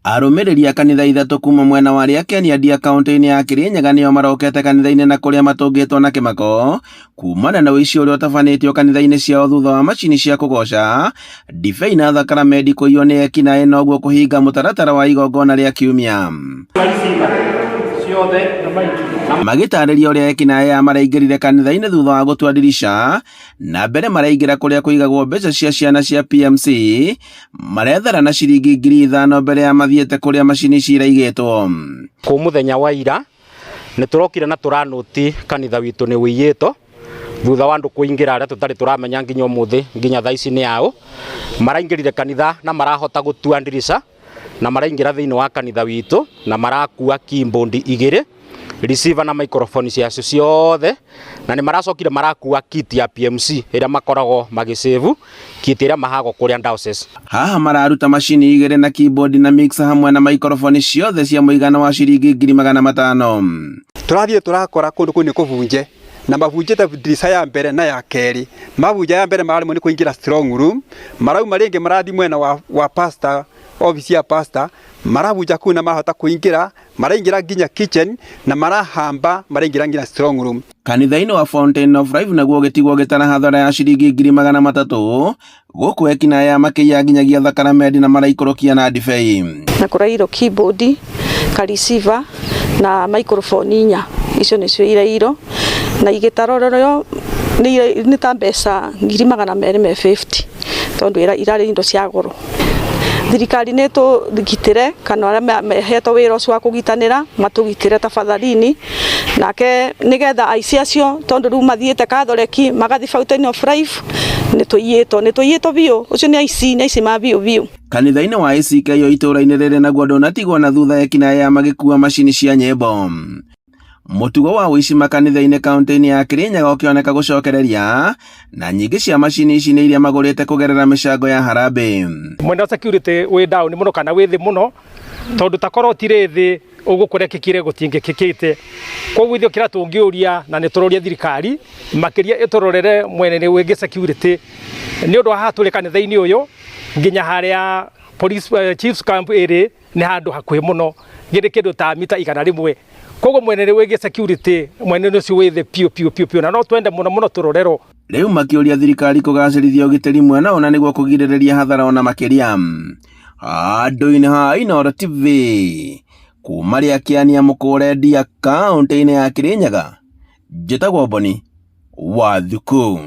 Arũmĩrĩri a kanitha ithatũ kuma mwena wa Rĩakenia Ndia kaũntĩ-inĩ ya Kĩrĩnyaga nĩo marokete kanitha-inĩ na kũrĩa matũngĩtwo na kĩmako kumana na ũici ũrĩa ũtabanĩtio kanitha-inĩ ciao thutha wa macini cia kũgoca ndibei na thakaramendi kũiywo nĩ ekinaĩ noguo kũhinga mũtaratara wa igongona rĩa kiumia. Magĩtarĩria ũrĩa ekinaĩ aya maraingĩrire kanitha-inĩ thutha wa gũtua ndirica na mbere maraingĩra kũrĩa kũigagwo mbeca cia ciana cia PMC marethara na ciringi 5,000 mbere ya mathiĩte kũrĩa macini ici iraigĩtwo. Kũ mũthenya wa ira nĩ tũrokire na tũranũti kanitha witũ nĩ ũiyĩtwo thutha wa andũ kũingĩra arĩa tũtarĩ tũramenya nginya ũmũthĩ nginya thaa ici nĩ ao. Maraingĩrire kanitha na marahota gũtua ndirica na maraingĩra thĩinĩ wa kanitha witũ na marakua keyboard igĩrĩ, receiver na microphone ciacio ciothe, na nĩ maracokire marakua kit ya PMC ĩrĩa makoragwo magĩsave, kit ĩrĩa mahagwo kũrĩa diocese. Haha mararuta macini igĩrĩ na keyboard na mixer hamwe na microphone ciothe cia mũigana wa ciringi 500,000. Tũrathiĩ tũrakora kũndũ kũu nĩ kũbunje na mabunjĩte ndirica ya mbere na ya kerĩ. Mabunja ya mbere mararemwo nĩ kũingĩra strong room, marauma rĩngĩ marathiĩ mwena wa pastor, office ya pastor, marabunja kũu na marahota kũingĩra, maraingĩra nginya kitchen na marahamba maraingĩra nginya strong room. Kanitha-inĩ wa Fountain of Life naguo ũgĩtigwo ũgĩtara hathara ya ciringi 300,000 gũkũ ekinaĩ aya makĩiya nginyagia thakaramendi na maraikũrũkia na ndibei. Na kũrairwo keyboard, ka receiver na microphone inya, icio nĩcio irairwo na igĩtarorwo nĩ ta mbeca 250,000 tondũ irarĩ indo cia goro. Thirikari nĩ ĩtũgitĩre kana arĩa mehetwo wĩra ũcio wa kũgitanĩra matũgitĩre tafadhalini, nake nĩgetha aici acio tondũ rĩu mathiĩte Catholic magathiĩ Fountain of Life nĩ tũiyĩtwo, nĩ tũiyĩtwo biũ, ũcio nĩ aici, nĩ aici ma biũ biũ. Kanitha-inĩ wa ACK itũũra-inĩ rĩrĩ naguo ndũnatigwo na thutha ekinaĩ aya magĩkua macini cia nyĩmbo. Mũtugo wa ũici makanitha-inĩ kaũntĩ-inĩ ya Kĩrĩnyaga ũkĩoneka gũcokereria na nyingĩ cia macini ici nĩ iria magũrĩte kũgerera mĩcango ya harambee. Mwena wa security wĩ down mũno kana wĩ thĩ mũno tondũ takorwo tirĩ thĩ ũguo kũrekĩkire gũtingĩkĩkĩte. Koguo ithuĩ kĩrĩa tũngĩũria na nĩ tũroria thirikari makĩria ĩtũrorere mwena-inĩ wĩgiĩ security nĩ ũndũ wa haha tũrĩ kanitha-inĩ ũyũ nginya harĩa police chiefs camp ĩrĩ nĩ handũ hakuhĩ mũno gĩrĩ kĩndũ ta mita 100. Koguo mwena-inĩ wĩgiĩ security mwena-inĩ ũcio wĩ thĩ biũ biũ biũ biũ na no twende mũno mũno tũrorerwo. Rĩu makĩũria thirikari kũgacĩrithia ũgitĩri mwena ũna nĩguo kũgirĩrĩria hathara ona makĩria. Handũ-inĩ ha Inooro TV kuma Rĩakĩania Mũkũre Ndia kaũntĩ-inĩ ya Kĩrĩnyaga, njĩtagwo Boni wa Thuku.